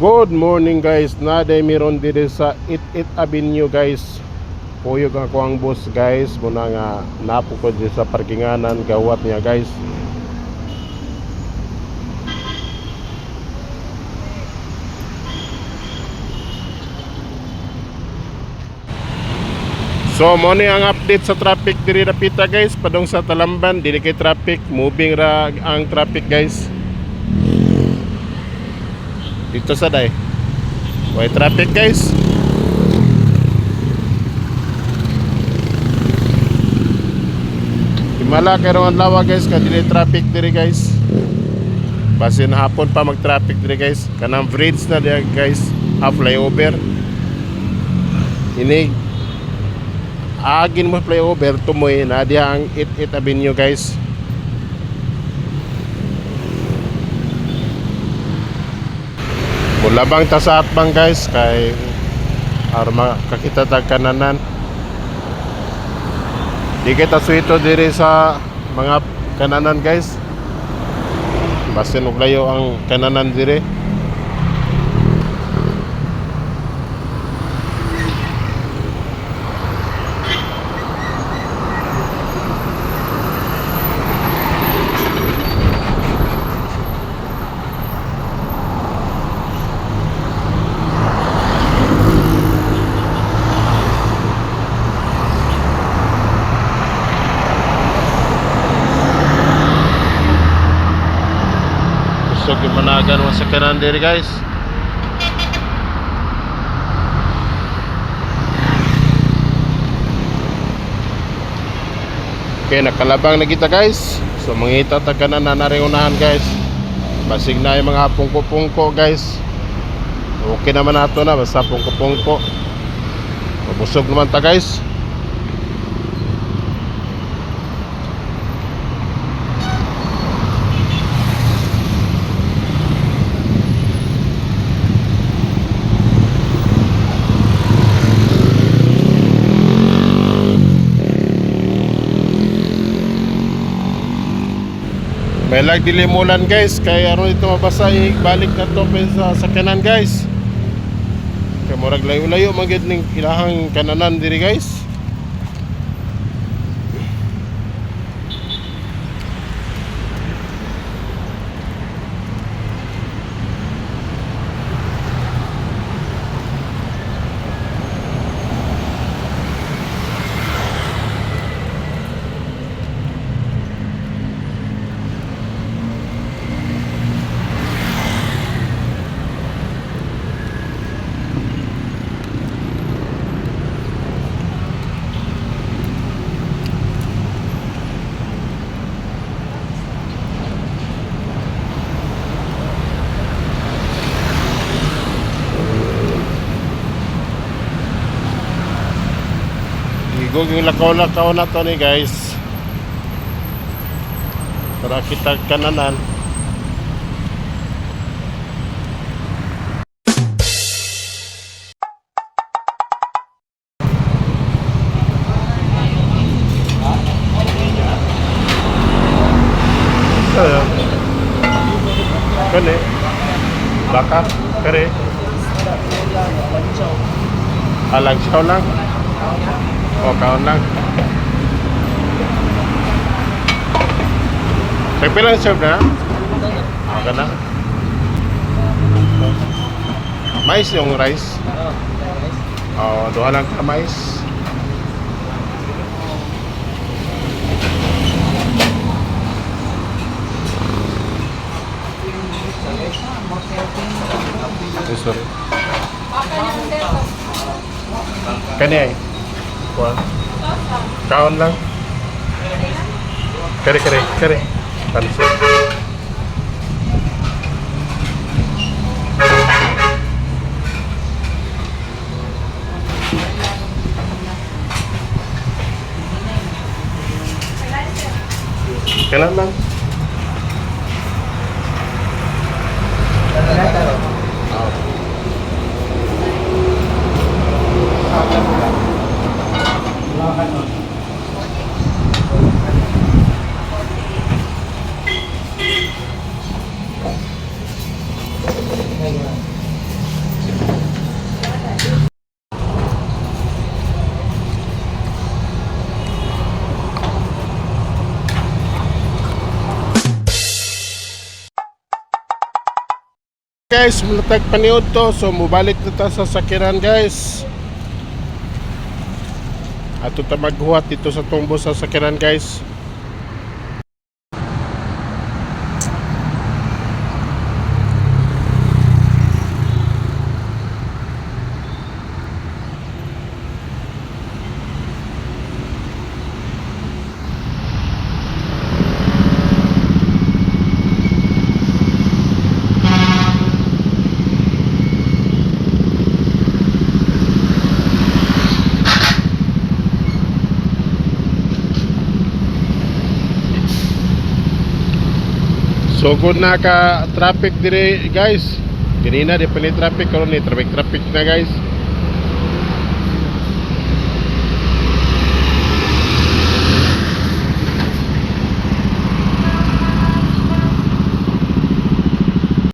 Good morning, guys. Naday meron diri sa It-It Avenue, guys. Kuyog ako ang bus, guys. Muna nga napo ko diri sa parkinganan gawat niya, guys. So mo ni ang update sa traffic diri dapita, guys, padung sa Talamban dili kay traffic, moving ra ang traffic, guys. Dito sa day. Way traffic, guys. Himala kay rong adlaw, guys, kay dili traffic diri, guys. Basin hapon pa mag-traffic diri, guys. Kanang bridge na diya, guys, half flyover. Inig agin mo flyover tumoy na diha ang It-It Avenue, guys. Mulabang ta sa atbang, guys, kay aron makakita tag kananan. Di kita suwito diri sa mga kananan, guys. Basin og layo ang kananan diri. Gusto gimanagan mo sa kanan diri, guys. Okay, nakalabang na kita, guys. So mangita ta kanan na naring unahan, guys. Basig na yung mga pungko-pungko, guys. Okay naman nato na basta pungko-pungko. Mabusog naman ta, guys. May lag dilimulan, guys, kaya aron ito mabasa eh, balik na to pa sa kanan, guys. Kay murag layo-layo man gyud ning ilahang kananan diri, guys. Igog yung lakaw-lakaw na to ni, guys. Para kita kananan. Ano? Kani? Baka? Kare? Alang siyaw lang. O, kaon lang. Kaya pilang serve na? Okay na. Mais yung rice. O, duha lang ka mais. Ay, sorry. Kani ay. Kuha. Kaon lang. Kare, kare, kare. Pansit. Kailan lang? Ah. Guys, mulatag paniud to. So mubalik na ta sa sakyanan, guys. Ato ta maghuwat dito sa tumbo sa sakyanan, guys. So good na ka traffic dire, guys. Ganina di pa ni traffic, karon ni traffic traffic na, guys.